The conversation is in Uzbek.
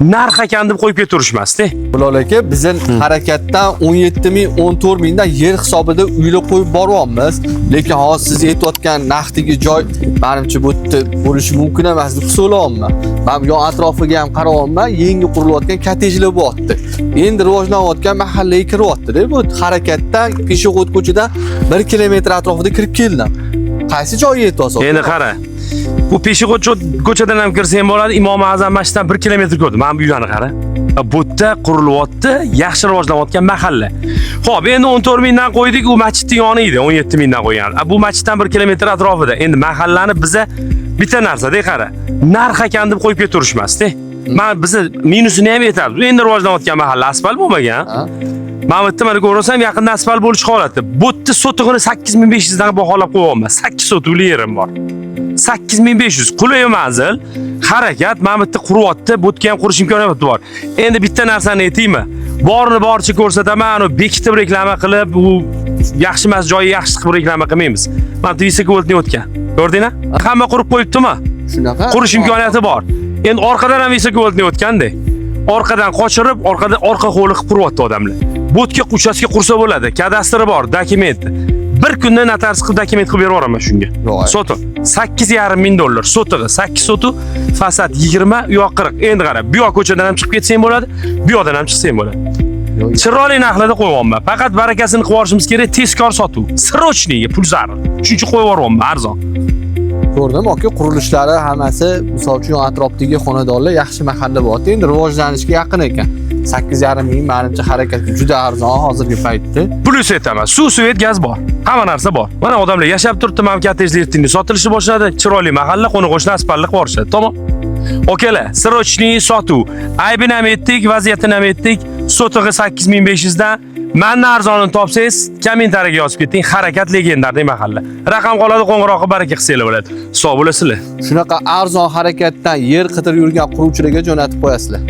Narx ekan deb qo'yib ketaverishmasda. Bilol aka, bizni harakatdan 17 ming, 14 mingdan yer hisobida uylar qo'yib boryapmiz. Lekin hozir siz aytayotgan narxdagi joy menimcha bu yerda bo'lishi mumkin emas deb hisoblayapman. Men yon atrofiga ham qarayapman, yangi qurilayotgan kottejlar bo'lyapti. Endi rivojlanayotgan mahallaga kiryapti-da. Bu harakatdan пешеход ko'chadan 1 kilometr atrofida kirib keldim. Qaysi joyga aytyapsiz? Endi qara. Bu пешеход ko'chadan ham kirsang bo'ladi, Imom Azam masjididan 1 kilometr ko'rdi. Mana bu uylarni qara. Bu yerda qurilyapti, yaxshi rivojlanayotgan mahalla. Xo'p, endi 14 mingdan qo'ydik, u masjidning yoni edi, 17 mingdan qo'ygan. Bu masjiddan 1 kilometr atrofida. Endi mahallani biza bitta narsa-da qara. Narx ekan deb qo'yib ketaverishmasda. Man bizni minusini ham aytamiz. Bu endi rivojlanayotgan mahalla, asfalt bo'lmagan. Ha? Mana bu yerda mana ko'rasam, yaqinda asfalt bo'lish holati. Bu yerda sotig'ini 8500 dan baholab qo'yapman. 8 sotuvli yerim bor. 8500 qulay manzil, harakat mana bu yerda quryapti, bu yerga ham qurish imkoniyati bor. Endi bitta narsani aytaymi? Borini boricha ko'rsataman, u bekitib reklama qilib, u yaxshi emas joyi yaxshi qilib reklama qilmaymiz. Mana bu высоковольтный o'tgan. Ko'rdingmi? Hamma qurib qo'yibdimi? Shunaqa. Qurish imkoniyati bor. Endi orqadan ham высоковольтный o'tganda. Orqadan qochirib, orqada orqa hovli qilib quryapti odamlar. Bu yerga uchastka qursa bo'ladi. Kadastri bor, dokumenti. Bir kunda notarius qilib dokument qilib berib yuboraman shunga. Voy. Sotuv 8,5 ming dollar sotig'i, 8 sotuv, fasad 20, u yoq 40. Endi qara, bu yoq ko'chadan ham chiqib ketsang bo'ladi, bu yoqdan ham chiqsang bo'ladi. Chiroyli narxlarda qo'yyapman. Faqat barakasini qilib yuborishimiz kerak, tezkor sotuv. Срочный pul zarur. Shuning uchun qo'yib yuboryapman arzon. Ko'rdim aka, qurilishlari hammasi, misol uchun, atrofdagi xonadonlar yaxshi mahalla bo'lyapti. Endi rivojlanishga yaqin ekan. 8,5 ming menimcha harakatga juda arzon hozirgi paytda. Plyus aytaman, suv, svet, gaz bor. Hamma narsa bor. Mana odamlar yashab turibdi, mana kottejlar ertaga sotilishi boshladi. Chiroyli mahalla, qo'ni qo'shni asfaltli qilib yuborishadi. Tamom. Okalar, срочный sotuv. Aybini ham aytdik, vaziyatini ham aytdik. Sotig'i 8500 dan. Manni arzonini topsangiz, kommentariyaga yozib keting. Harakat легендарный mahalla. Raqam qoladi, qo'ng'iroq qilib baraka qilsanglar bo'ladi. Sog' bo'lasizlar. Shunaqa arzon harakatdan yer qidirib yurgan quruvchilarga jo'natib qo'yasizlar.